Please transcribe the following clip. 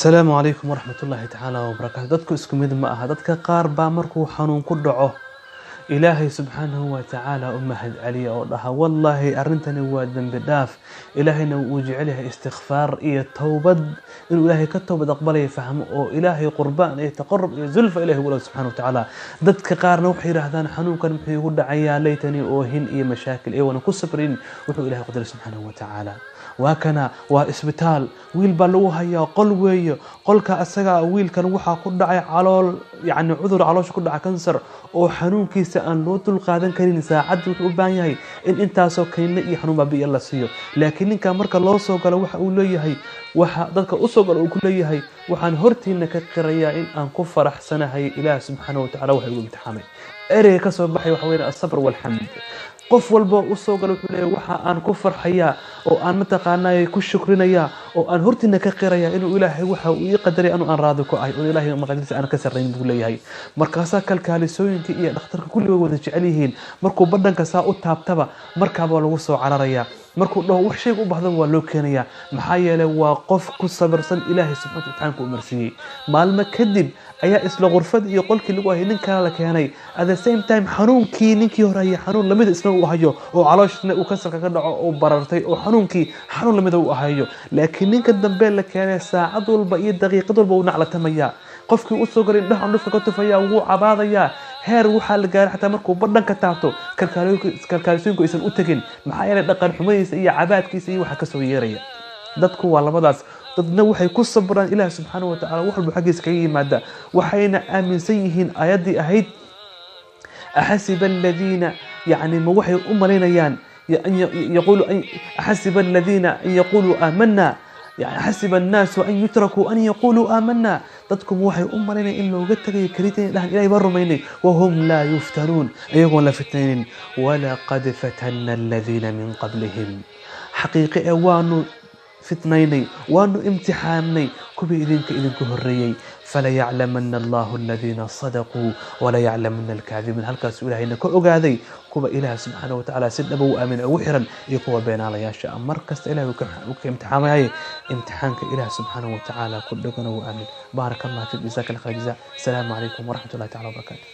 Asalaamu calaykum waraxmatullaahi tacaala wabarakaatu. Dadku isku mid ma aha. Dadka qaar baa markuu xanuun ku dhaco Ilaahay subxaanahu wa tacaala u mahad celiya oo dhaha: "Wallaahi, arrintani waa dembi dhaaf." Ilaahayna wuu jecel yahay istikfaar iyo towbad, inuu Ilaahay ka towbad aqbalaya fahmo oo Ilaahay qurbaan iyo taqarub iyo zulfa Ilahay wala subxaanahu wa tacaala. Dadka qaarna waxay yidhaahdaan: "Xanuunkan muxuu igu dhacayaa?" Laytani oohin iyo mashaakil iyagoona ku sabrin wuxuu Ilahay qadaray subxaanahu wa tacaala. Waa kana, waa isbitaal, wiil baa lagu hayaa, qol weeye. Qolka asaga wiilkan waxaa ku dhacay calool, yacni cudur caloosha ku dhaca, kansar oo xanuunkiisa aan loo dulqaadan karin. Saacaddi wuxuu u baahan yahay in intaasoo kaniine iyo xanuun baabi'iya la siiyo. Laakiin ninka marka loo soo galo waxa uu leeyahay, waxa dadka usoo galo uu ku leeyahay: "Waxaan hortiina ka qirayaa in aan ku faraxsanahay Ilaah subxaanahu watacala waxa igu imtixaamay." Ereyga ka soo baxay waxa weeye asabr walxamd. Qof walba usoo gala wuxuu leeyahay: "Waxa aan ku farxayaa oo aan mataqaanaa ku shukrinayaa oo aan hortiina ka qirayaa inuu Ilaahay waxa uu ii qadaray anu aan raadi ku ahay oo Ilaahay maqadirtiisa aan ka sarrayn," buu leeyahay. Markaasaa kalkaalisooyinka iyo dhakhtarka kulli way wada jecel yihiin. Markuu badhanka saa u taabtaba, markaaba lagu soo cararayaa. Markuu dhaho wax shayga u bahdaba, waa loo keenayaa. Maxaa yeelay, waa qof ku sabirsan Ilaahay subxaana imtixaanka u marsiiyey. Maalmo kadib ayaa isla qurfadii iyo qolkii lagu hayay nin kale la keenay. At the same time, xanuunkii ninkii hore hayay xanuun lamida isna uu hayo, oo calooshisna uu kansarka ka dhaco oo barartay, oo xanuunkii xanuun lamida uu hayo. Laakiin ninka dambe la keenay saacad walba iyo daqiiqad walba uu naclatamayaa. Qofkii usoo galay indhaha candhufka ka tufaya, wuu cabaadayaa. Heer waxaa la gaaray xataa markuu badhanka taabto kalkaalisooyinku aysan u tegin. Maxaa yeelay, dhaqan xumadiisa iyo cabaadkiisa iyo waxa kasoo yeeraya. Dadku waa labadaas. Dadna waxay ku sabraan Ilaah subxaanahu wa tacala wax walba xaggiisa kaga yimaada, waxayna aaminsan yihiin aayaddii ahayd: axasiba aladiina, yacni ma waxay u malaynayaan yaqulu axasiba aladiina an yaquluu aamana, yani xasiba annaasu an yutrakuu an yaquluu aamana. Dadku ma waxay u malaynayaan in looga tagayo keliya inay dhahaan: "Ilahay baan rumaynay," wahum laa yuftanuun, iyagoon la fitnaynin? Walaqad fatanna aladiina min qablihim, xaqiiqe ee waanu fitnaynay, waanu imtixaamnay kuwii idinka idinku horreeyey. Falayaclamana allahu aladiina sadaquu walayaclamana alkaadibiin. Halkaasuu Ilahayna ka ogaaday kuwa Ilaah subxaana watacaala si dhaba u aamin ugu xiran iyo kuwa beenaalayaasha ah. Mar kasta Ilahay uu ka imtixaamayaye, imtixaanka Ilaah subxaana watacaala ku dhegana u aamin. Baaraka Allah fiik, jazaaka Allah khayr jazaa. Asalaamu calaykum waraxmat ullahi tacala wabarakaatu.